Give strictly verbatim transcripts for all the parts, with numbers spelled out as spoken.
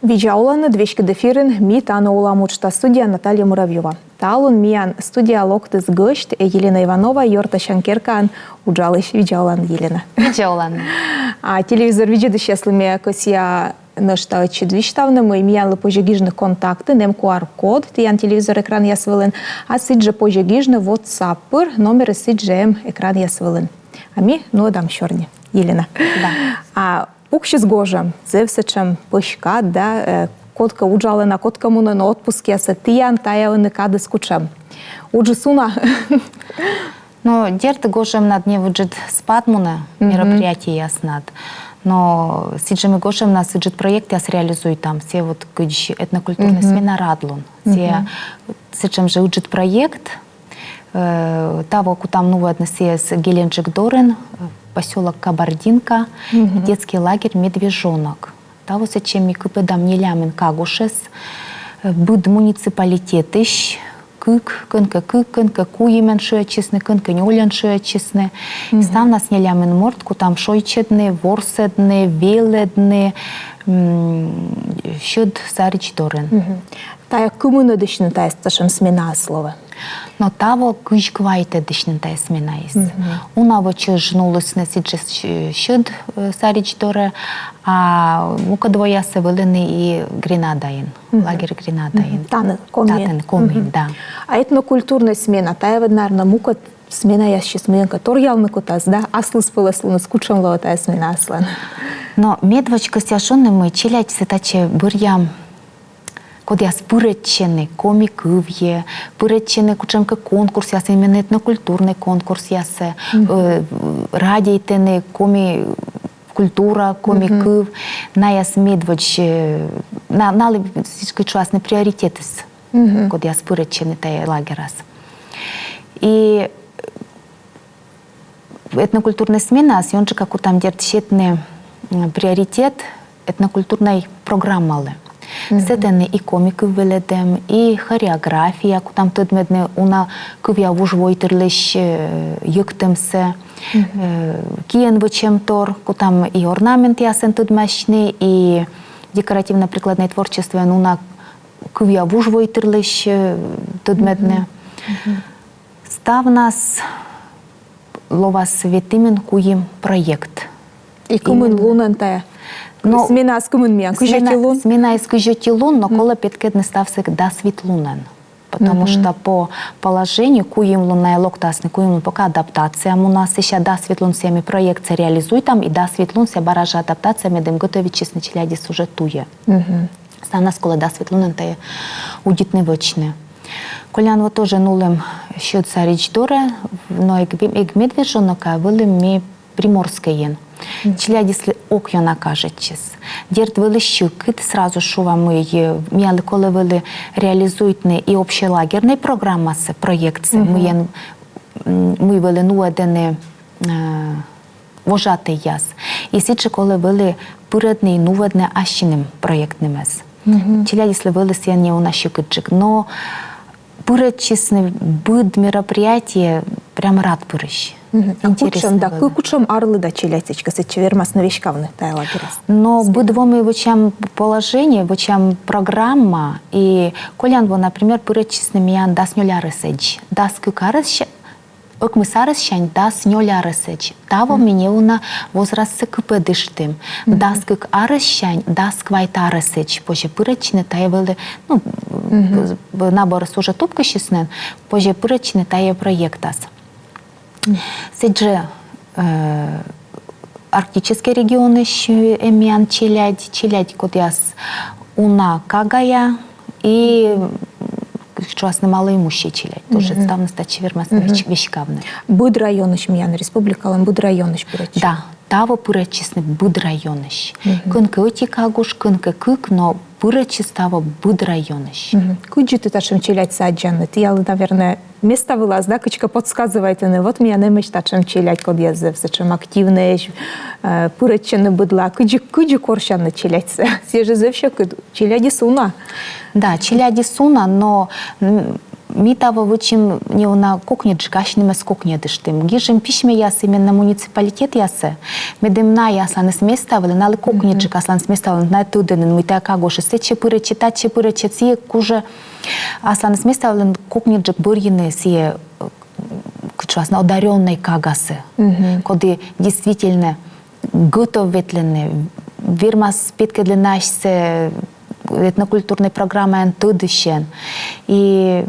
Видза оланныд! Веськыд эфирын «Ми тані олам» уджтас, студияын Наталья Муравьёва. Талун миян студияӧ локтіс гӧсьт Елена Иванова, «Ёртасян керкаын» уджалысь. Видза оланныд, Елена. Видза оланныд. А телевизор видзӧдысьяслы ме кӧсъя нӧшта ӧтчыд висьтавны, мый миянлы позьӧ гижны Контактын, эм Q R-код тіян телевизор экранъяс вылын, а сідзжӧ позьӧ гижны WhatsApp пыр, номерыс сідзжӧ эм экранъяс вылын. А ми нуӧдам сёрни, Елена. Да. А пуксис гожӧм, зэв сэтшӧм пӧськад, да, э, кодкӧ уджалӧ на, кодкӧ мунӧ на отпускъясӧ, тіян тайӧ ӧні кадыс кутшӧм? Уджыс уна? Но, дерт, гожӧмнад не ыджыд спад мунӧ мероприятиеяснад. Но сідзжӧ ми гожӧмнас ыджыд проектъяс реализуйтам. Сійӧ вот кыдз этнокультурнӧй смена радлун. Сійӧ сэтшӧм жӧ ыджыд проект. Э, таво кутам нуӧдны сійӧс Геленджик дорын, э, посёлок Кабардинка, детский лагерь «Медвежонок». Таво сэтчӧ ми кыпӧдам нелямын кагошӧс, э, быд муниципалитетысь кык, кӧнкӧ кык, кӧнкӧ куимӧн шыӧдчисны, кӧнкӧ нёльӧн шыӧдчисны. Ставнас нелямын морт кутам шойччӧдны, ворсӧдны, велӧдны, м, сьӧд саридз дорын. Тайӧ кымынӧдысь нин тайӧ сэтшӧм сменаыс лоӧ? Но таво кызь квайтӧдысь нин тайӧ сменаыс. Уна во чӧж нулісны сідзжӧ сьӧ-, сьӧд, э, саридз дорӧ, а мукӧд воясӧ вӧліны и Гренадаын, лагерь Гренадаын. Тані, Комиын. Татӧн, Комиын, да. А этнокультурнӧй смена, тайӧ ведь, наверно, мукӧд сменаясысь мыйӧнкӧ торъявны кутас, да? Аслыспӧлӧслуныс кутшӧм лоӧ тайӧ сменаыслӧн? Но медводз кӧсъя шуны, мый челядьсӧ татчӧ бӧръям, кодъяс пырӧдчӧны коми кывйӧ, пырӧдчӧны кутшӧмкӧ конкурсъясӧ, именно этнокультурнӧй конкурсъясӧ, э, радейтӧны коми культура, коми кыв, наяс медводз, э, на-, налы сідзкӧ шуасны приоритетыс, кодъяс пырӧдчӧны тайӧ лагерас. И этнокультурнӧй сменаас ёнджыка кутам, дерт, сетны, м, приоритет этнокультурнӧй программалы. Сэтӧні и коми кыв велӧдӧм, и хореография, кутам тӧдмӧдны уна кывъя вужвойтырлысь, э, йӧктӧмсӧ, э, киӧн вӧчӧмтор, кутам и орнаментъясӧн тӧдмасьны, и декоративно-прикладнӧй творчествоӧн уна кывъя вужвойтырлысь, э, тӧдмӧдны. Ставнас лоас ветымын куим проект. И кымын лунӧн тайӧ? Но сменаыс кымын миян? Кызь ӧти лун? Сменаыс кызь ӧти лун, но колӧ петкӧдны ставсӧ дас вит лунӧн. Потому что по положению куим лун найӧ локтасны, куим лун пока адаптация мунас, сэсся дас вит лун сійӧ ми проектсӧ реализуйтам, и дас вит лун сійӧ бара жӧ адаптация, медым готовитчисны челядьыс уже туйӧ. Ставнас колӧ дас вит лунӧн тайӧ удитны вӧчны. Колян во тоже нулім сьӧд саридз дорӧ, но эг, эг «Медвежонокӧ», а вӧлім ми Приморскӧйын. Челядьыслы ок ёна кажитчис. Дерт, вӧлі сьӧкыд, сразу шуа, мый, э, миянлы колӧ вӧлі реализуйтны и общелагернӧй программасӧ, проектсӧ, мыйӧн, м, мый вӧлі нуӧдӧны, э, вожатӧйяс. И сідзжӧ колӧ вӧлі пырӧдны и нуӧдны ассьыным проектнымӧс. Челядьыслы вӧлі сійӧн неуна сьӧкыдджык. Но пырӧдчисны быд мероприятие прямо рад пырысь. А кутшӧм, да, кутшӧм арлыда челядь сэтчӧ вермас на веськавны тайӧ лагерас? Но быд во ми вӧчам положение, вӧчам программа, и колян во, например, пырӧдчисны миян дас нёль арӧсӧдз, дас кык арӧс-, ӧкмыс арӧссянь дас нёль арӧсӧдз. Таво ми неуна возрастсӧ кыпӧдыштім. Дас кык арӧссянь дас квайт арӧсӧдз позьӧ пырӧдчыны тайӧ вӧлі, ну, наборыс уже тупкысис нин, позьӧ пырӧдчыны тайӧ проектас. Сідзжӧ, э, арктическӧй регионысь, э, эм миян челядь, челядь, кодъяс уна кагаӧ, и, м, кыдз шуасны, малоимущӧй челядь. Тоже ставныс татчӧ вермас на веськавны. Быд районысь миян, республикалӧн быд районысь пырӧдчис? Да, таво пырӧдчисны быд районысь. Кӧнкӧ ӧти кагуш, кӧнкӧ кык, но пырӧдчис таво быд районысь. Кыдзи ті татшӧм челядьсӧ аддзанныд? Тіялы, наверное, места вылас, да, кыдзкӧ подсказывайтӧны: вот миян эмӧсь татшӧм челядь, кодъяс зэв сэтшӧм активнӧйӧсь, э, пырӧдчӧны быдлаӧ. Кыдзи, кыдзи корсянныд челядьсӧ? Сійӧ жӧ зэв сьӧкыд, челядьыс уна. Да, челядьыс уна, но, м, Ми таво вӧчим неуна кокньыджык, асьнымӧс кокньӧдыштім. Гижим письмӧяс именно муниципалитетъясӧ, медым найӧ асланыс места вылын, налы кокньыджык асланыс места вылын, найӧ тӧдӧны, мый тайӧ кагошыс сэтчӧ пырӧдчӧ, татчӧ пырӧдчӧ, сійӧ кужӧ асланыс места вылын кокньыджык бӧрйыны сійӧ, э, кыдз шуасны, одарённӧй кагасӧ, коді действительно готов ветлыны, вермас петкӧдлыны асьсӧ этнокультурнӧй программаӧн тӧдысьӧн. И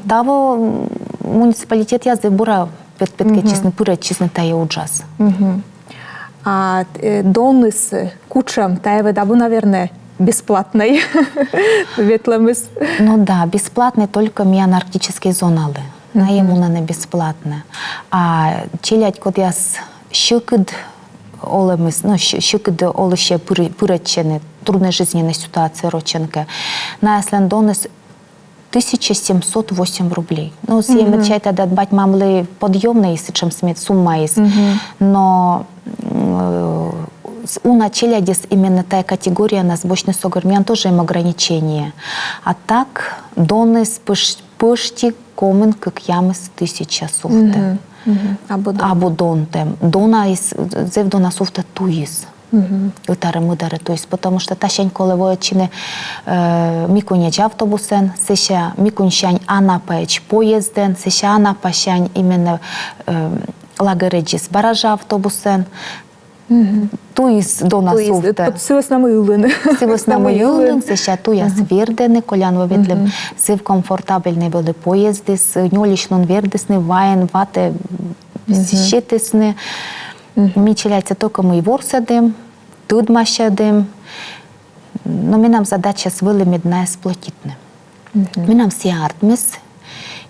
таво муниципалитетъяс зэв бура пет-, петкӧдчисны, пырӧдчисны тайӧ уджас. А, э, доныс, э, кутшӧм, тайӧ ведь абу, наверное, бесплатнӧй ветлӧмыс? Ну да, бесплатнӧй только миян арктическӧй зоналы. Найӧ мунӧны бесплатно. А челядь, кодъяс сьӧкыд олӧмыс, ну, сьӧ-, сьӧкыд олысьӧ пыр-, пырӧдчӧны, труднӧй жизненнӧй ситуация рочӧн кӧ, наяслӧн доныс тысяча семьсот восемь рублей. Ну, сійӧ, мед чайтад, бать-мамлы подъёмнӧй сэтшӧм сме-, суммаыс. Но, м, э, с-, уна челядьыс именно тайӧ категориянас босьтны сӧгӧр, миян тоже эм ограничение. А так, доныс пӧш-, пӧшти комын кӧкъямыс тысяча сувтӧ. Абу дон. Абу донтӧм. Донаыс, зэв дона сувтӧ туйыс. Ӧтарӧ-мӧдарӧ туйыс, потому что тасянь колӧ воӧдчыны, э, Микуньӧдз автобусӧн, сэсся Микуньсянь Анапаӧдз поездӧн, сэсся Анапасянь именно, э, лагерӧдзыс бара жӧ автобусӧн. Туйыс дона сувтӧ. Сы вӧсна мый ылын. Сы вӧсна мый ылын, сэсся туйяс вердӧны, колян во ветлім. Зэв комфортабельнӧй вӧлі поездыс, нёльысь лун вердісны, ваӧн ватӧ сетісны. Ми челядьсӧ только мый ворсӧдім, тӧдмасьӧдім. Но менам задачаыс вӧлі, мед найӧс сплотитны. Менам сійӧ артмис.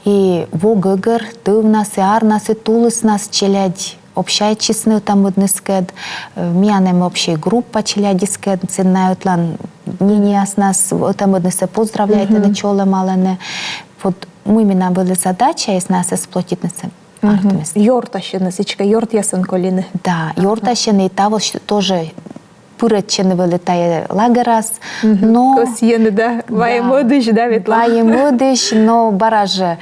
И во гӧгӧр тӧвнас и арнас и тулыснас челядь общайтчисны ӧта-мӧдныскӧд, э, миян эм общӧй группа челядьыскӧд, сэн найӧ ӧтлаын мнениеяснас ӧта-мӧднысӧ поздравляйтӧны, чолӧмалӧны. Вот мый менам вӧлі задачаыс найӧс сплотитны, сійӧ артмис. Ёртасьӧны, сідзкӧ, ёртъясӧн колины. Да, ёртасьӧны, и таво тоже пырӧдчӧны вӧлі тайӧ лагерас. Но кӧсйӧны, да, вайӧ мӧдысь, да, ветлӧм. Вайӧ мӧдысь, но бара жӧ,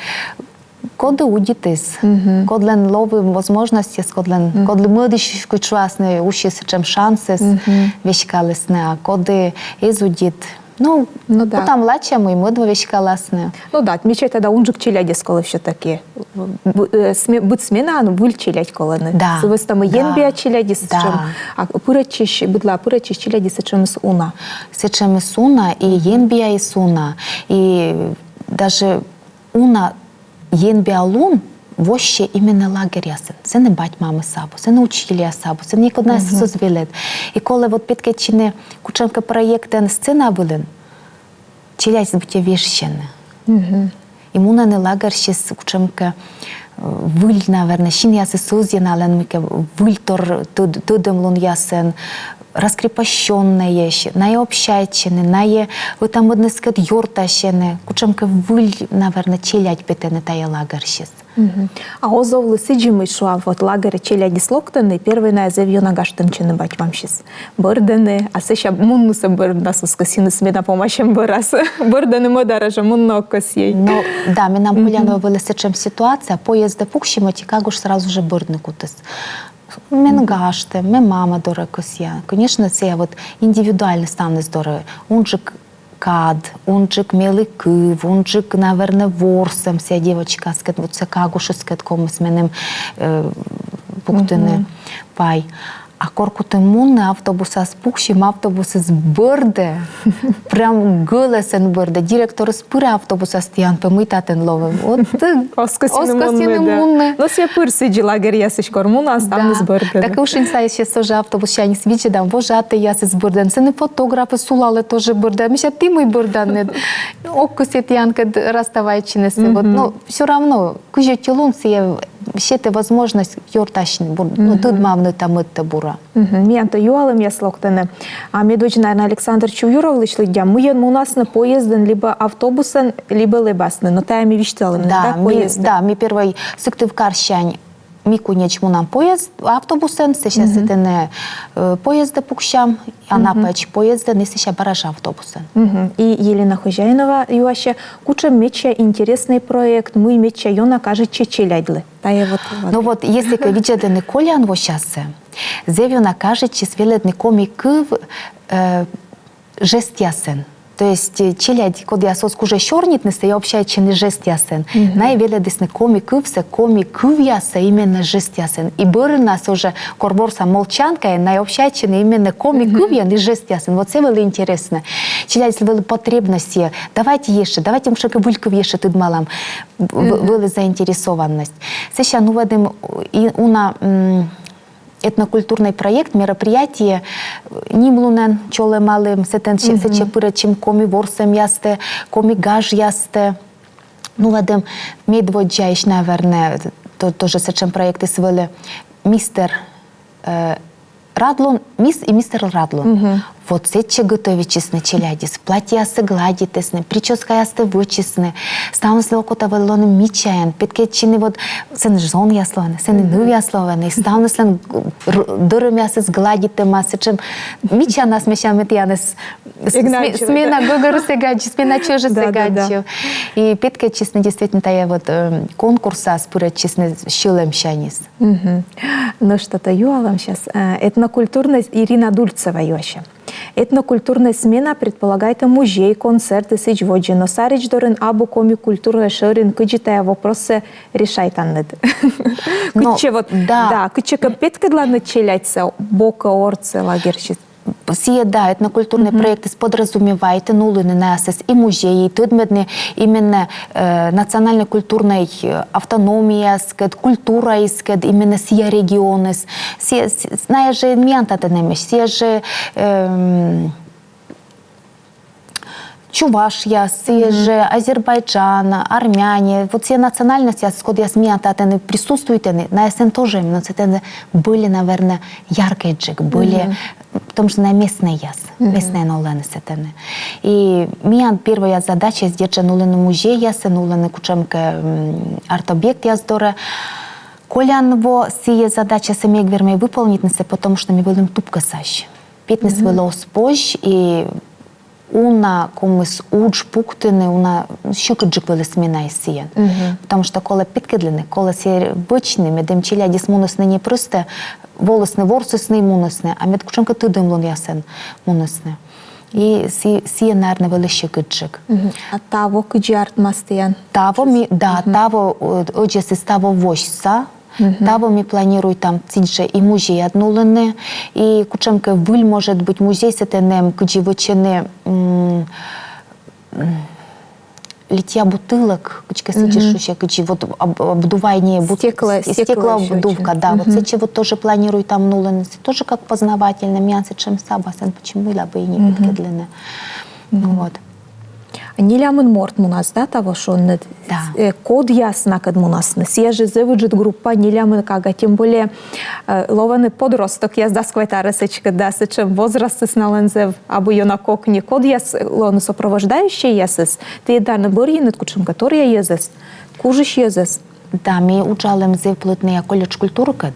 коді удитіс, кодлӧн лои возможностьяс, кодлӧн, кодлы мӧдысь, кыдз шуасны, усис сэтшӧм шансыс, веськалісны, а коді эз удит, ну, ну да, кутам лача, мый мӧд во веськаласны. Ну да, отмечать тогда унджык челядьӧс колӧ всё-таки. Б-, э, сме-, быд сменаын выль челядь колӧны. Да. Сы вӧсна мый енбиа челядьыс сэтшӧм, а пырӧдчысь, быдлаӧ пырӧдчысь челядьыс сэтшӧмыс уна. Сэтшӧмыс уна, и енбиаыс уна, и даже уна енбиа лун воссьӧ именно лагерьясын. Сэні бать-мамыс абу, сэні учительяс абу, сэні некод найӧс оз велӧд. И колӧ вот петкӧдчыны кутшӧмкӧ проектӧн сцена вылын, челядьыс быттьӧ вежсьӧны. И мунӧны лагерьысь кутшӧмкӧ, э, выль, наверно, синъясыс ӧзйӧ налӧн мыйкӧ, выльтор тӧд-, тӧдӧмлунъясӧн, раскрепощённӧйӧсь, найӧ общайтчӧны, найӧ ӧта-мӧдныскӧд ёртасьӧны, кутшӧмкӧ выль, наверно, челядь петӧны тайӧ лагерьысь. А оз овлы сідзи, мый шуам, вот лагерӧ челядьыс локтӧны, первой найӧ зэв ёна гажтӧмтчӧны бать-мамсьыс. Бӧрдӧны, а сэсся муннысӧ бӧрднас оз кӧсйы, смена помасьӧм бӧрас. Бӧрдӧны мӧдарӧ жӧ, мунны ог кӧсйы. Но да, менам колян во вӧлі сэтшӧм ситуация, поездӧ пуксим ӧти, кагуш сразу жӧ бӧрдны кутіс. Мен гажтӧм, ме мама дорӧ кӧсъя. Конечно, сійӧ вот индивидуальнӧ ставныс дорӧ. Унджык кад, унджык мелі кыв, унджык, наверно, ворсӧм сійӧ девочкаыскӧд, вот сійӧ кагушыскӧд, комиыс меным, э, пуктыны пай. А кор кутім мунны, автобусас пуксим, автобусыс бӧрдӧ, прям гӧлӧсӧн бӧрдӧ. Директорыс пырӧ автобусас, тіян пӧ мый татӧн лоӧ. Вот, э, оз кӧсйыны мунны. Но сійӧ пыр сідзи лагерьясысь кор мунан, ставныс бӧрдӧ. Так ӧшинь сайысь тоже автобуссяньыс видзӧдан, вожатӧйясыс бӧрдӧны, сэні фотографыс сулалӧ, тоже бӧрдӧ. Мися, ті мый бӧрданныд? Ог кӧсйы тіянкӧд расставайтчыны. Вот, но всё равно кызь ӧти лун сійӧ сетӧ возможность ёртасьны, бур-, ну, тӧдмавны ӧта-мӧдтӧ бура. Миян то юалӧмъяс локтӧны. А медводз, наверно, Александр Чувьюровлысь лыддям, мыйӧн мунасны: поездӧн либӧ автобусӧн, либӧ лэбасны. Но тайӧ ми висьталім, да, да, ми, поездӧн. Да, ми первой Сыктывкарсянь Микуньӧдз мунам поезд, автобусэн, сэсся сэтӧні, э, поездӧ пуксям, Анапаӧдз поездӧн, и сэсся бара жӧ автобусэн. И Елена Хозяинова юасьӧ, кутшӧм медся интереснӧй проект, мый медся ёна кажитчӧ челядьлы. Тайӧ вот. Ну вот, если кӧ видзӧдлыны колян восясӧ, зэв ёна кажитчис велӧдны коми кыв, э, жестъясӧн. То есть, э, челядь, кодъяс оз кужӧ сёрнитнысӧ, и общайтчыны жестъясӧн. Найӧ велӧдісны коми кывсӧ, коми кывъяссӧ именно жестъясӧн. И бӧрынас уже, кор ворсам молчанкаӧн, найӧ общайтчыны именно коми кывйӧн и жестъясӧн. Вот сійӧ вӧлі интереснӧ. Челядьыслӧн вӧлі потребность сійӧ. Давайте ещӧ, давайте ещӧ кӧ выль кыв ещӧ тыдмалам. В-, вӧлі заинтересованность. Сэсся нуӧдім и уна, м, этнокультурнӧй проект, мероприятие, э, нимлунӧн чолӧмалім, сэтӧн, сэтчӧ пырӧдчим коми ворсӧмъястӧ, коми гажъястӧ. Нуӧдім медводдзаысь, наверное, то-, тоже сэтшӧм проектыс вӧлі, мистер, э, Радлун, мисс и мистер Радлун. Вот сэтчӧ готовитчисны челядьыс, платьеяссӧ гладитісны, причёскаястӧ вӧчисны, ставныслӧн окота вӧлі лоны мичаӧн, петкӧдчыны вот, сэн зонъяс лоӧны, сэн нывъяс лоӧны, и ставныслӧн р-, дӧрӧмъясыс гладитӧма, сэтшӧм мичанас, мися, мед тіянӧс с-, сме-, смена гӧгӧрыс эг аддзы, смена чӧжыс эг аддзы. И петкӧдчисны действительно тайӧ вот, э, конкурсас пырӧдчисны сьӧлӧмсяньыс. Нӧшта тайӧ юалӧм сейчас. Э, этнокультурнӧй, Ирина Дульцева юасьӧ. Этнокультурнӧй смена предполагайтӧ музей, концерт и сідз водзӧ, но саридз дорын абу коми культура шӧрин, кыдзи тайӧ вопроссӧ решайтанныд? Кытчӧ вот, да, кытчӧкӧ петкӧдланныд челядьсӧ бокӧ-ортсӧ лагерьысь? Сійӧ, да, этнокультурнӧй проектыс подразумевайтӧ нулыны наясӧс и музейӧ, и тӧдмӧдны именно, э, национальнӧй культурнӧй, э, автономияыскӧд, культураыскӧд, именно сійӧ регионыс. Сійӧ, с-, с-, найӧ жӧ миян татӧн эмӧсь, сійӧ жӧ, эм, чувашъяс, сійӧ жӧ азербайджан, армяне, вот сійӧ национальностьяс, кодъяс миян татӧн присутствуйтӧны, наясӧн тоже, но сэтӧн более, наверное, яркӧйджык, более, потому что найӧ местнӧйяс, местнӧйӧн олӧны сэтӧн. И миян первая задача здесь жӧ нулыны музейясӧ, нулыны кутшӧмкӧ, м, арт-объектъяс дорӧ. Колян во сійӧ задачасӧ ми эг вермӧй выполнитнысӧ, потому что ми вӧлім тупкӧсаӧсь. Петныс вӧлі оз позь, и уна ковмис удж пуктыны, уна сьӧкыдджык вӧлі сменаыс сійӧн. Потому что колӧ петкӧдлыны, колӧ сійӧс вӧчны, медым челядьыс мунісны не просто волісны, ворсісны и мунісны, а мед кутшӧмкӧ тӧдӧмлунъясӧн мунісны. И си-, сійӧ, наверное, вӧлі сьӧкыдджык. А таво кыдзи артмас тіян? Таво ми, да, таво, э, ӧдзӧсыс таво восьса, таво ми планируйтам сідзжӧ и музейад нулыны, и кутшӧмкӧ выль, может быть, музей сэтӧн эм, кыдзи вӧчӧны, м, м, литья бутылок, кыдзкӧ сідзи шусьӧ, кыдзи вот об-, обдувание бут-, стекло, стеклообдувка, да, вот сэтчӧ вот тоже планируйтам нулыны, тоже как познавательно, миян сэтшӧм сабас, почему бы и не петкӧдлыны. Вот. Нелямын морт мунас, да, таво шуны? Да. Э, кодъяс накӧд мунасны? Сійӧ жӧ зэв ыджыд группа, нелямын кага, тем более, э, лоӧны подростокъяс, дас квайт арӧс эськӧ, да, сэтшӧм возрастыс налӧн зэв абу ёна кокни. Кодъяс лоӧны сопровождающӧйясыс? Ті тані бӧрйинныд кутшӧмкӧ торъя йӧзӧс, кужысь йӧзӧс? Да, ми уджалім зэв плотнӧя колледж культурыкӧд.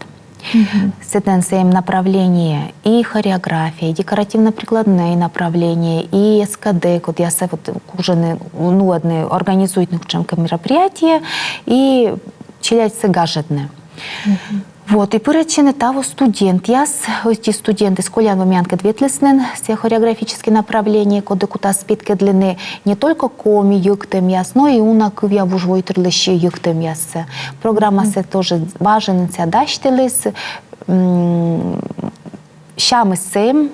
Сэтӧн сэтшӧм направление и хореография, и декоративно-прикладные направления, и СКД, кодъясӧ вот кужӧны, нуӧдны, организуйтны кутшӧмкӧ мероприятие, и челядьсӧ гажӧдны. Вот, и пырӧдчӧны таво студентъяс, ӧти студентыс колян во миянкӧд ветліс нин, сійӧ хореографическӧй направление, коді кутас петкӧдлыны не только коми йӧктӧмъяс, но и уна кывъя вужвойтырлысь йӧктӧмъяссӧ. Программасӧ тоже важӧн нин сійӧ дасьтыліс, м, сямыс эм,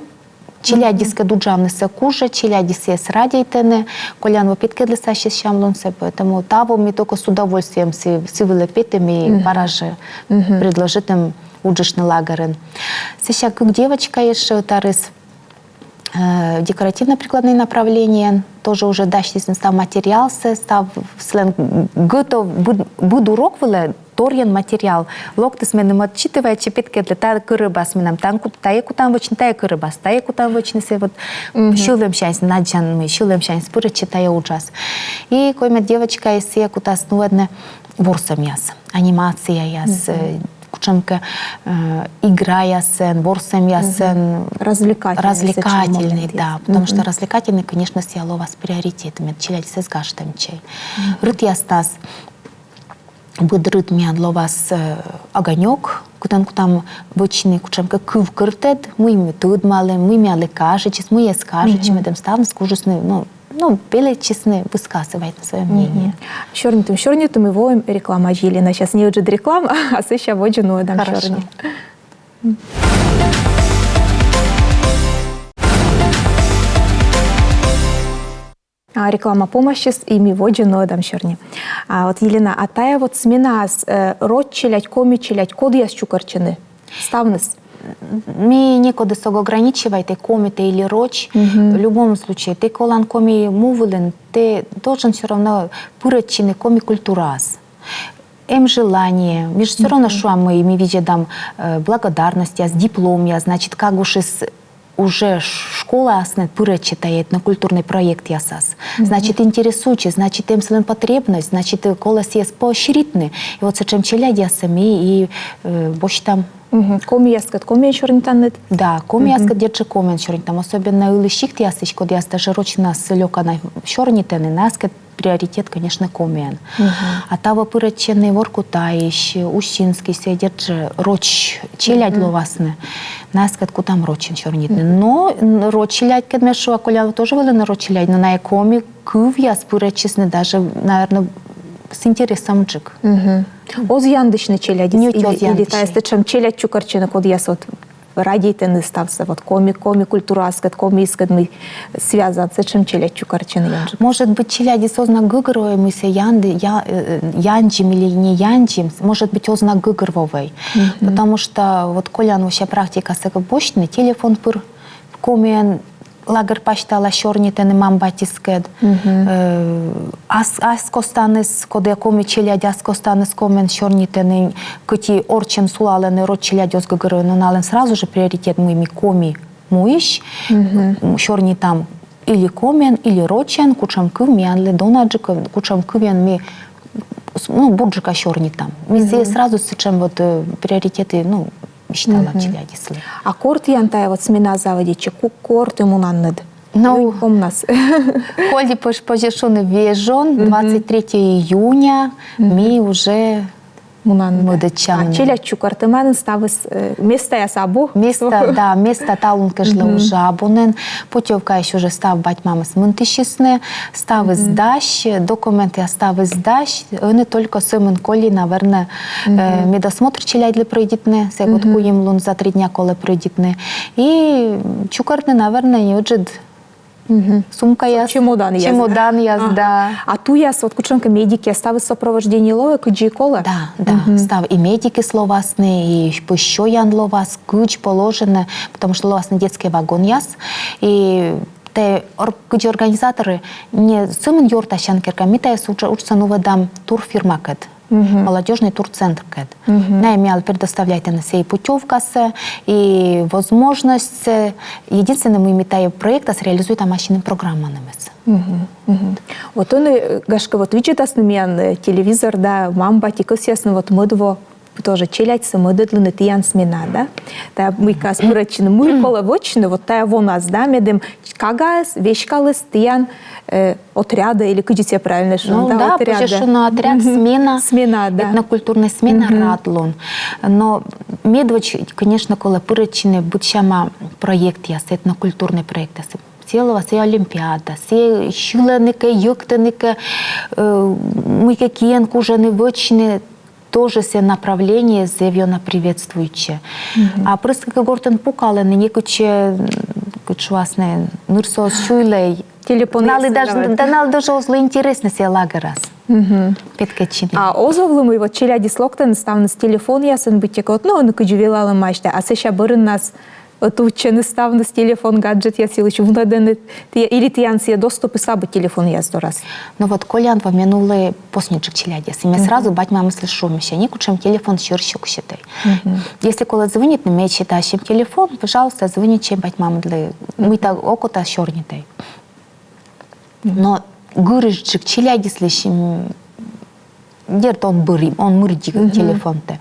челядьыскӧд уджавнысӧ кужӧ, челядьыс сійӧс радейтӧны, колян во петкӧдліс ассьыс сямлунсӧ, поэтому таво ми только с удовольствием сы-, сы вылӧ петім и бара жӧ предложитім уджыштны лагерын. Сэсся кык девочка ещӧ ӧтарыс, э, декоративно-прикладной направлениеӧн, тоже уже дасьтісны став материалсӧ, став сылӧн готов быд, быд урок вылӧ торйӧн материал. Локтіс меным, отчитывайтчӧ, петкӧдлӧ, тайӧ кӧрӧбас менам, тан ку-, тайӧ кутам вӧчны, тайӧ кӧрӧбас, тайӧ кутам вӧчны, сійӧ вот сьӧлӧмсяньыс, надзан мый, сьӧлӧмсяньыс пырӧдчӧ тайӧ уджас. И коймӧд девочкаыс сійӧ кутас нуӧдны ворсӧмъяс, анимацияяс, э, кутшӧмкӧ, э, играясӧн, ворсӧмъясӧн. Развлекательный. Развлекательный, да. Потому что развлекательный, конечно, сійӧ лоас приоритет, мед челядьыс эз гажтӧмтчӧй. Рытъяснас, быд рыт миян лоас, э, огонёк, кытӧн кутам вӧчны кутшӧмкӧ кывкӧртӧд, мый ми тӧдмалім, мый миянлы кажитчис, мый эз кажитчы, медым ставныс кужисны, ну, ну, велӧдчисны высказывайтны своё мнение. Сёрнитім, сёрнитім и воим рекламаӧдз, Елена. Сейчас неыджыд реклама, а сэсся водзӧ нуӧдам сёрни. А, реклама помасис, и ми водзӧ нуӧдам сёрни. А вот, Елена, а тайӧ вот сменаас, э, роч челядь, коми челядь, кодъяс чукӧртчӧны? Ставныс? Ми некодӧс ог ограничивайтӧй, коми тэ или роч. В любом случае, тэ колан Коми му вылын, тэ должен всё равно пырӧдчыны коми культураас. Эм желание, ми жӧ всё равно шуам, мый ми видзӧдам, э, благодарностьяс, дипломъяс, значит, кагушыс уже ш-, школаыслӧн пырӧдчӧ тайӧ этнокультурнӧй проектъясас. Значит, интересуйтчӧ, значит, эм сылӧн потребность, значит, э, колӧ сійӧс поощритны. И вот сэтшӧм челядьяссӧ ми и, э, босьтам. Комияскӧд комиӧн сёрнитанныд? Да, комияскӧд, дерт жӧ, комиӧн сёрнитам. Особенно ылыс сиктъясысь, кодъяс даже рочнас лёка на сёрнитӧны, наскӧд приоритет, конечно, комиӧн. А таво пырӧдчӧны Воркутаысь, Усинскысь, дерт жӧ, роч челядь лоасны. Наскӧд кутам рочӧн сёрнитны. Но, н-, роч челядькӧд, ме шуа, колян тоже вӧліны роч челядь, но найӧ коми кывъяс пырӧдчисны даже, наверно, с интересом джык. Оз яндысьны челядьыс? Ньӧти Или, оз или яндысьны. Тайӧ сэтшӧм челядь чукӧртчӧны, кодъяс вот радейтӧны ставсӧ, вот коми, коми культураыскӧд, комиыскӧд, мый связан, сэтшӧм челядь чукӧртчӧны ёнджыка? Может быть, челядьыс оз на гӧгӧрвоӧй, мый сійӧ янды-, я-, э, яндзим или не яндзим, может быть, оз на гӧгӧрвоӧй. Потому что вот колян вообще практикасӧ кӧ босьтны, телефон пыр комиӧн лагерь пасьтала сёрнитӧны мам-батьыскӧд. Э, ас, ас костаныс, кодъяс коми челядь, ас костаныс комиӧн сёрнитӧны, кӧть и орччӧн сулалӧны, роч челядь оз гӧгӧрвоӧй, но налӧн сразу же приоритет, мый ми Коми муысь, м, сёрнитам или комиӧн, или рочӧн, кутшӧм кыв миянлы донаджык, кутшӧм кывйӧн ми, с-, ну, бурджыка сёрнитам. Ми сразу сэтшӧм вот, э, приоритеты, ну, висьталам челядьыслы. А кор тіян тайӧ вот смена заводитчӧ, ку-, кор ті мунанныд? Ну, Комнас. Коли пӧ-, позьӧ шуны, вежон, двадцать третьего июня, ми уже мунам, да. Мӧдӧдчам. А челядь чукӧртӧмаӧсь, ставыс, э, местаяс абу? Места, да, места талун кежлӧ уже абу нин. Путёвкаысь уже став бать-мамыс мынтысисны, ставыс дась, документъяс ставыс дась, ӧні только сӧмын коли, наверно, э, медосмотр челядьлы пройдитны, сійӧ вот куим лун за три дня колӧ пройдитны. И чукӧртны, наверно, и ыджыд сумкаяс. Чемоданъяс. Чемоданъяс, да. А туяс, вот кутшӧмкӧ медикъяс, ставыс сопровождение лоӧ, кыдзи колӧ? Да, да. Став и медикыс лоасны, и пӧсь сёян лоас, кыдз положено, потому что лоасны детскӧй вагонъяс. И тэ ор-, кыдзи организаторы, не сӧмын ёртасян керка, ми тайӧс уджсӧ нуӧдам турфирмакӧд. Молодёжный турцентркӧд. Найӧ миянлы предоставляйтӧны сійӧ путёвкасӧ и возможностьсӧ. Единственное, мый ми тайӧ проектас реализуйтам ассьыным программанымӧс. Вот ӧні, гашкӧ, вот видзӧдасны миян, э, телевизор да, мам-бать кӧсъясны вот мӧд во тоже челядьсӧ мӧдӧдлыны тіян смена, да? Тайӧ мыйкӧ пырӧдчыны, мый колӧ вӧчны, вот тайӧ вонас, да, медым кагаыс веськаліс тіян, э, отрядӧ, или кыдзи сійӧ правильно шуны, да, отрядӧ. Ну да, позьӧ шуны отряд, смена. Смена, да. Этнокультурнӧй смена, радлун. Но медводз, конечно, колӧ пырӧдчыны быдсяма проектъяс, этнокультурнӧй проектъяс. Сійӧ лоас и олимпиада, сійӧ сьылӧны кӧ, йӧктӧны кӧ, э, мыйкӧ киӧн кужӧны вӧчны, тоже сійӧ направление зэв ёна приветствуйтчӧ. А прӧстӧ кӧ гортын пукалӧны, некытчӧ, м, кыдз шуасны, нырсӧ оз сюйлӧй. Телефонъяс налы даже, да, налы даже оз ло интереснӧ сійӧ лагерас петкӧдчыны. А оз овлы, мый вот челядьыс локтӧны, ставныс телефонъясӧн быттьӧкӧ, вот, ну, ӧні кыдзи велалӧмаӧсь да, а сэсся бӧрыннас ӧтувтчӧны ставныс телефон, гаджетъяс йылысь, вунӧдӧны, ті-, или тіян сійӧ доступыс абу телефонъяс дорас? Ну вот, колян во мен улӧ посниджык челядьыс. И ме сразу бать-мамыслы шуа, мися, некутшӧм телефон сьӧр сьӧксьытӧй. Если колӧ звонитны, ме сета ассьым телефон, пожалуйста, звонитчӧй бать-мамыдлы. Мыйта окота, сёрнитӧй. Но гырысьджык челядьыслысь, м, дерт, он бӧр, он мырддьы телефонтӧ.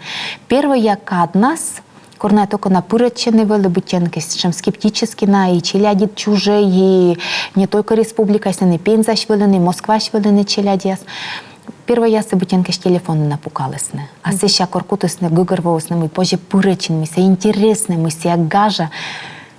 Первойя каднас, кор найӧ только на пырӧдчӧны вӧлі, быттьӧкӧ сэтшӧм скептически на и челядьыд чужӧ, и не только республикаысь, но и Пензаысь вӧліны, и Москваысь вӧліны челядьяс. Первойяссӧ быттьӧкӧ телефонын на пукалісны. А сэсся кор кутісны гӧгӧрвоисны, мый позьӧ пырӧдчыны, мый сійӧ интереснӧ, мый сійӧ гажа,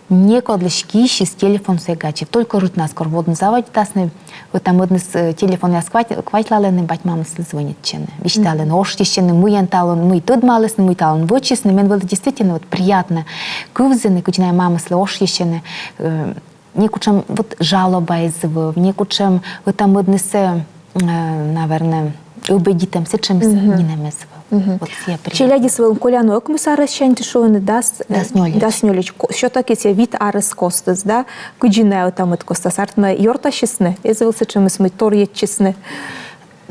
некодлысь киысь телефонсӧ эг аддзыв. Только рытнас, кор водны заводитасны, ӧта-мӧдныс, э, телефонъяс квать-, квайтлалӧны, бать-мамыслы звӧнитчӧны. Висьталӧны, ошйысьӧны, мыйӧн талун, мый тӧдмалісны, мый талун вӧчисны. Мен вӧлі действительно вот приятнӧ кывзыны, кыдз найӧ мамыслы ошйысьӧны, э, некутшӧм вот жалоба эз вӧв, некутшӧм ӧта-мӧднысӧ, э, наверное, ӧбидитӧм, сэтшӧмыс нинӧм эз вӧв. Вот сійӧ приятнӧ. Челядьыс вӧлі колян ӧкмыс арӧссянь, ті шуинныд, дас, э, дас нёльӧдз. Дас нёльӧдз. Ко-, всё-таки сійӧ вит арӧс костіс, да? Кыдзи найӧ ӧта-мӧд костас? Артмӧ, ёртасисны, эз вӧв сэтшӧмыс, мый торйӧдчисны?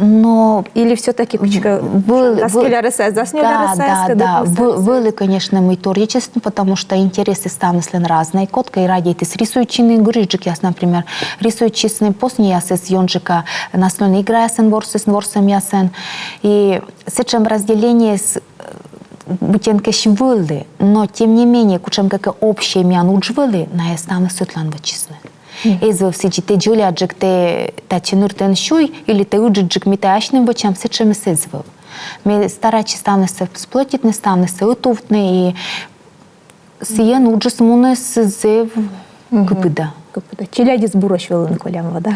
Но или всё-таки кыдзкӧ вӧл-, дас вӧл-, нёль арӧсаяс, дас нёль арӧсаяс, да, да, вӧ-, вӧлі, конечно, мый торйӧдчисны, потому что интересыс ставныслӧн разнӧй. Кодкӧ радейтіс рисуйтчыны, гырысьджыкъяс, например, рисуйтчисны, посниеясыс ёнджыка настольнӧй играясӧн ворсісны, ворсӧмъясӧн. И сэтшӧм разделениеыс, э, быттьӧкӧ вӧлі, но тем не менее, кутшӧмкӧ общӧй миян удж вӧлі, найӧ ставныс ӧтлаын вӧчисны. Эз вӧв сідзи, тэ дзоляджык, тэ татчӧ ныртӧ эн сюй, или тэ ыджыдджык, ми тайӧ асьным вӧчам, сэтшӧмыс эз вӧв. Ме старайтчи ставнысӧ сплотитны, ставнысӧ ӧтувтны, и сійӧн уджыс муніс зэв кыпыда. Кыпыда. Челядьыс бурӧсь вӧліны, колям во, да?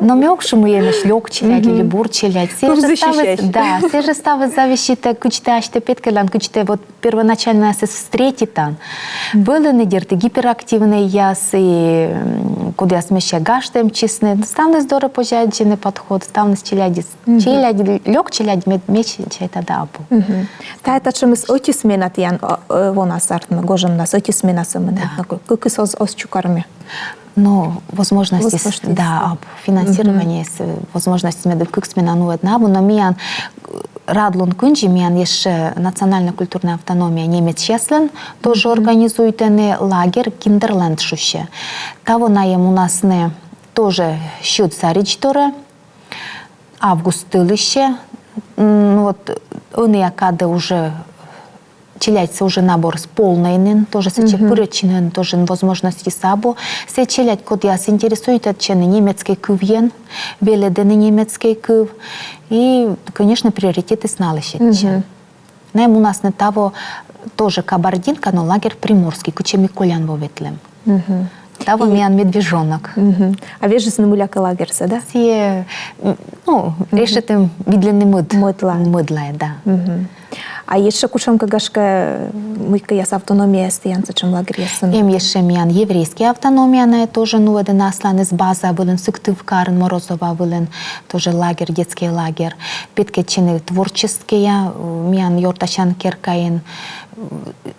Но ме ог шу, мый эмӧсь лёк челядь или бур челядь. Сійӧ жӧ ставыс, да, сійӧ жӧ ставыс зависитӧ, кыдз тэ асьтӧ петкӧдлан, кыдз тэ вот первоначально асьтӧ встретитан. Вӧліны, дерт, и гиперактивнӧйяс, и, м, кодъяс мися гажтӧмтчисны. Ставныс дорӧ позьӧ аддзыны подход, ставныс челядьыс. Челядь, лёк челядь, мед, мед чайта да абу. Тайӧ татшӧмыс ӧти смена тіян, э, э, вонас артмӧ, гожӧмнас ӧти смена сӧмын. Да. Но кы-, кыкыс оз, оз чукармы. Но возможностьыс, да, абу. Финансирование, э, возможностьыс, мед кык смена нуӧдны абу, но миян, э, радлун кындзи, миян ещӧ национальнӧй культурнӧй автономия немецъяслӧн тоже организуйтӧны лагерь, Киндерленд шусьӧ. Таво найӧ мунасны тоже сьӧд саридз дорӧ, август тӧлысьӧ. М, ну вот, ӧнія кадӧ уже челядьсӧ уже наборыс полнӧй нин, тоже сэтчӧ пырӧдчыны тоже возможностьыс абу. Сійӧ челядь, кодъяс интересуйтчӧны немецкӧй кывйӧн, велӧдӧны немецкӧй кыв. И, конечно, приоритетыс налы сетчӧ. Найӧ мунасны таво тоже Кабардинка, но лагерь Приморский, кытчӧ ми колян во ветлім. Таво миян медвежонок. А вежисны мыйлакӧ лагерсӧ, да? Сійӧ, м, ну, решитім видлыны мӧд-, мӧдлаӧ. Мӧдлаӧ, да. А ещӧ кутшӧмкӧ, гашкӧ, мыйкӧяс автономияяс тіян сэтшӧм лагерьясыс? Эм ещӧ миян еврейскӧй автономия, найӧ тоже нуӧдӧны асланыс база вылын, Сыктывкарын, Морозова вылын, тоже лагерь, детскӧй лагерь. Петкӧдчӧны творческӧя, э, миян ёртасян керкаын, э,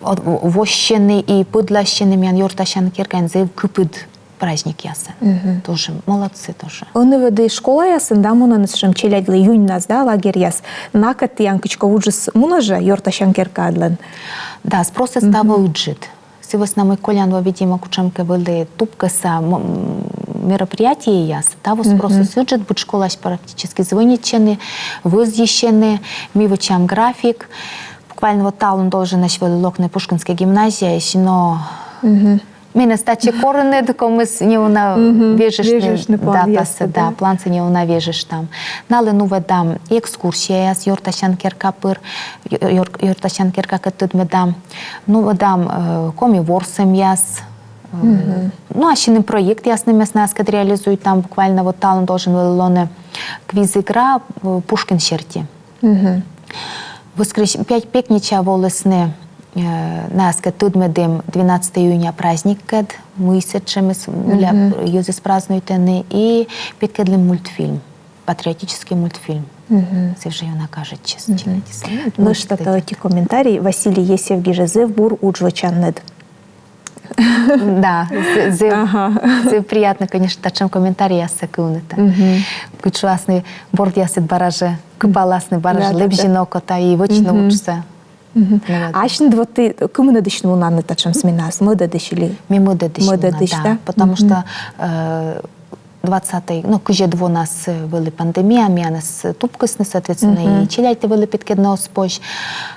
о-, о-, восьтӧны и пӧдласьтӧны миян ёртасян керкаын зэв кыпыд праздникъясӧн. Тоже молодцы тоже. Ӧні ведь и школаясын, да, мунӧны сэтшӧм челядьлы июньнас, да, лагерьяс. Накӧд тіян кыдзкӧ уджыс мунӧ жӧ ёртасян керкаыдлӧн? Да, спросыс таво ыджыд. Сы вӧсна мый колян во, видимо, кутшӧмкӧ вӧлі тупкӧса м-, м, мероприятиеяс, таво спросыс ыджыд, быд школаысь практически звӧнитчӧны, вӧзйысьӧны, ми вӧчам график. Буквально вот талун долженӧсь вӧлі локны Пушкинскӧй гимназияысь, но менӧ татчӧ коринныд, комиӧн неуна вежыштны датасӧ, да, плансӧ неуна вежыштам. Налы нуӧдам экскурсияяс ёртасян керка пыр, ёр-, ёртасян керкакӧд тӧдмӧдам. Нуӧдам, э, коми ворсӧмъяс. Э, ну, ассьыным проектъяснымӧс аскӧд реализуйтам. Буквально вот талун должен вӧлі лоны квиз-игра, э, Пушкин серти. Воскрес-, пят-, пятнича волісны, э, аскӧд тӧдмӧдім двенадцатого июня праздниккӧд, мый сэтшӧмыс, мыйла йӧзыс празднуйтӧны, и петкӧдлім мультфильм, патриотическӧй мультфильм. Сійӧ жӧ ёна кажитчис челядьыслы. Нӧшта ӧти комментарий. Василий Есев гижӧ: «Зэв бур удж вӧчанныд». Да, з-, зэв, зэв приятнӧ, конечно, татшӧм комментарийяссӧ кывнытӧ. Кыдз шуасны, бордъясыд бара жӧ кыпаласны, бара жӧ лэбзьыны окота и вӧчны уджсӧ. А асьныд вот ті кымынӧдысь мунанныд татшӧм сменаас? Мӧдӧдысь или? Ме мӧдӧдысь муна, да. Потому что, э, двадцатый, ну, кызьӧд вонас вӧлі пандемия, миянӧс тупкисны, соответственно, и челядьтӧ вӧлі петкӧдны оз позь.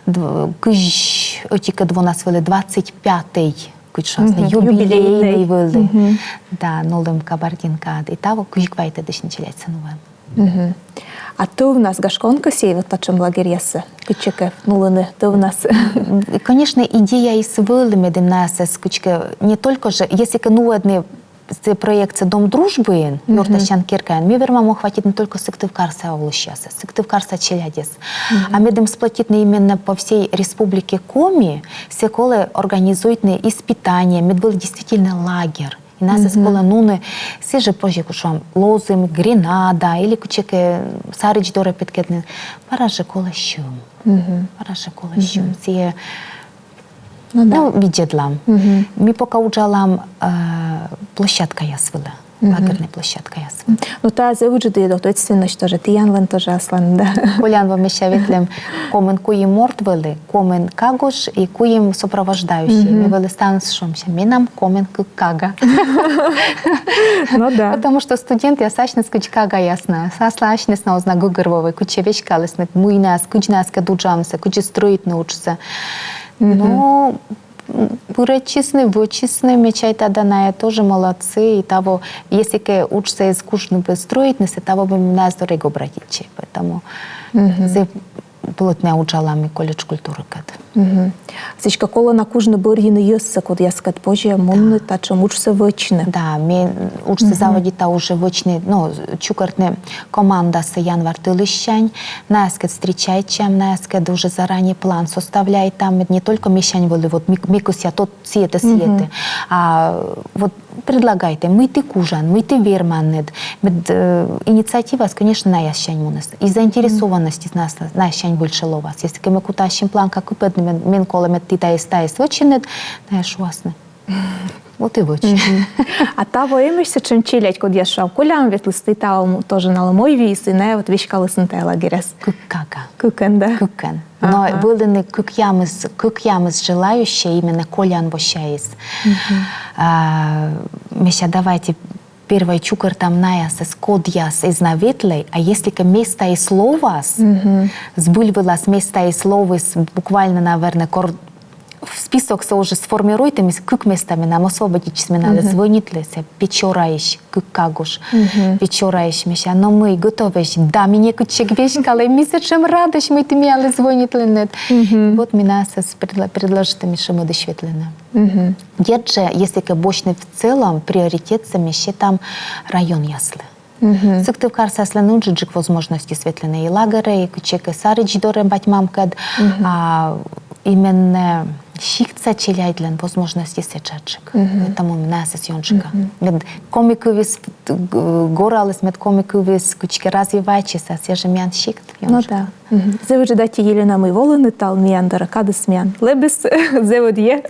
Дв-, кызь ӧтикӧд вонас вӧлі двадцать пятый, кыдз шуасны, юбилейнӧй вӧлі. Да, нуим «Кабардинкаӧд». И таво кызь квайтӧдысь челядьсӧ нуим. А тӧвнас, гашкӧ, он кӧсйӧй вот татшӧм лагерьясӧ кытчӧкӧ нулыны тӧвнас? Конечно, идеяыс вӧлі, медым найӧс кыдзкӧ не только же, если кӧ нуӧдны сійӧ проектсӧ Дом дружбыын, ёртасян керкаын, ми вермам охватитны только Сыктывкарса олысьясӧс, Сыктывкарса челядьӧс. А медым сплотитны именно по всей Республике Коми, сійӧ колӧ организуйтны испытание, мед вӧлі действительно лагерь. И найӧс колӧ нуны, сійӧ жӧ позьӧ, кутшӧм лозым, гренада, или кутшӧмкӧ саридз дорӧ петкӧдны, бара жӧ колӧ сьӧм. Бара жӧ колӧ сьӧм. Сійӧ, ну, видзӧдлам. Ми пока уджалам, э, площадкаяс вылӧ. Лагернӧй площадкаяс вылӧ. Ну, тайӧ зэв ыджыд ответственность тоже, тіянлӧн тоже асланыс, да. Колян во ми сэсся ветлім, комын куим морт вӧлі, комын кагуш и куим сопровождающӧй. Ми вӧлі ставныс шуим, мися, менам комын кык кага. Ну да. Потому что студентъяс асьныс кыдз кагаяс на, аслас асьныс на оз на гӧгӧрвоӧй, кыдзи веськалісны, мый найӧс, кыдз найӧс кӧ уджавнысӧ, кыдзи стрӧитны уджсӧ. Но пырӧдчисны, вӧчисны, ме чайта, да, найӧ тоже молодцы. И таво, если кӧ уджсӧ эз кужны бы стрӧитнысӧ, таво бы найӧс дорӧ эг обратитчӧй. Поэтому зэв плотнӧя уджалам ми колледж культуракӧд. Сідзкӧ, колӧ на кужны бӧрйыны йӧзсӧ, кодъяскӧд позьӧ мунны татшӧм уджсӧ вӧчны. Да, ме уджсӧ заводита уже вӧчны, ну, чукӧртны командасӧ январ тӧлысьсянь, найӧскӧд встречайтчам, найӧскӧд уже заранее план составляйтам, мед не только месянь вӧлі, вот ми, ме кӧсъя тот сійӧтӧ, сійӧтӧ, а вот предлагайтӧй, мый ті кужан, мый ті верманныд. Мед, э, инициативаыс, конечно, наяссянь мунас. И заинтересованность найяссянь больше лоас. Если кӧ ме кута ассьым планка кыпӧдны, мен, мен колӧ, мед ті тайӧс, тайӧс вӧчинныд, найӧ шуасны: вот и вӧч. А таво эмӧсь сэтшӧм челядь, кодъяс шуам, колян ветлісны, таво тоже налы мойвиис, и найӧ вот веськалісны тайӧ лагерас? Кык кага. Кыкӧн, да? Кыкӧн. Но вӧліны кыкъямыс, кыкъямыс желающӧй именно колян босьтчыны. А, мися, давайте первой чукӧртам наясӧс, кодъяс эз на ветлӧй, а если кӧ местаыс лоас, збыль вылас местаыс лоас, буквально, наверное, кор списоксӧ уже сформируйтӧмыс, кык места менам освободитчис, ме налы звӧнитлі, сійӧ Печораысь, кык кагуш. Печораысь, мися, но мый, готовӧсь? Да, ми некытчӧ эг веськалӧй, ми сэтшӧм радӧсь, мый ті миянлы звӧнитлінныд. Вот ме наясӧс предла-, предложитӧма, мися, мӧдысь ветлыны. Дерт жӧ, если кӧ босьтны в целом, приоритетсӧ ми сетам районъяслы. Сыктывкарсаяслӧн ыджыдджык возможностьыс ветлыны и лагерӧ, и кытчӧкӧ саридз дорӧ бать-мамкӧд, а именно сиктса челядьлӧн возможностьыс этшаджык. Поэтому ме наясӧс ёнджыка. Мед коми кывйыс, г-, гораліс, мед коми кывйыс кыдзкӧ развивайтчис, а сійӧ жӧ миян сикт. Ну да. Зэв ыджыд аттьӧ, Елена, мый волінныд талы миян дорӧ, кадыс миян лэбис, зэв ӧдйӧ.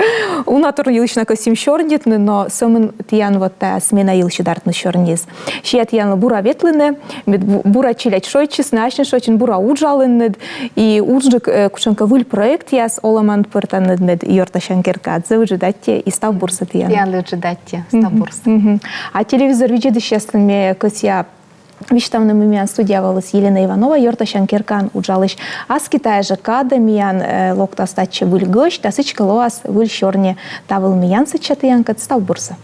Уна тор йылысь на кӧсйим сёрнитны, но сӧмын тіян вот тайӧ смена йылысь ӧд артмис сёрниыс. Сиа тіянлы бура ветлыны, мед бу-, бура челядь шойччисны, асьныс шойччинныд, бура уджалінныд, и уджджык, э, кутшӧмкӧ выль проектъяс олӧмӧн пӧртанныд мед «Ёртасян керкаад». Зэв ыджыд аттьӧ и став бурсӧ тіян. Тіянлы ыджыд аттьӧ, став бурсӧ. А телевизор видзӧдысьяслы ме кӧсъя висьтавны, мый миян студияын вӧлі Елена Иванова, «Ёртасян керкаын» уджалысь. Аски тайӧ жӧ кадӧ миян, э, локтас татчӧ выль гӧсьт, да сідзкӧ лоас выль сёрни. Та вылӧ миян сэтчӧ тіянкӧд. Став бурсӧ.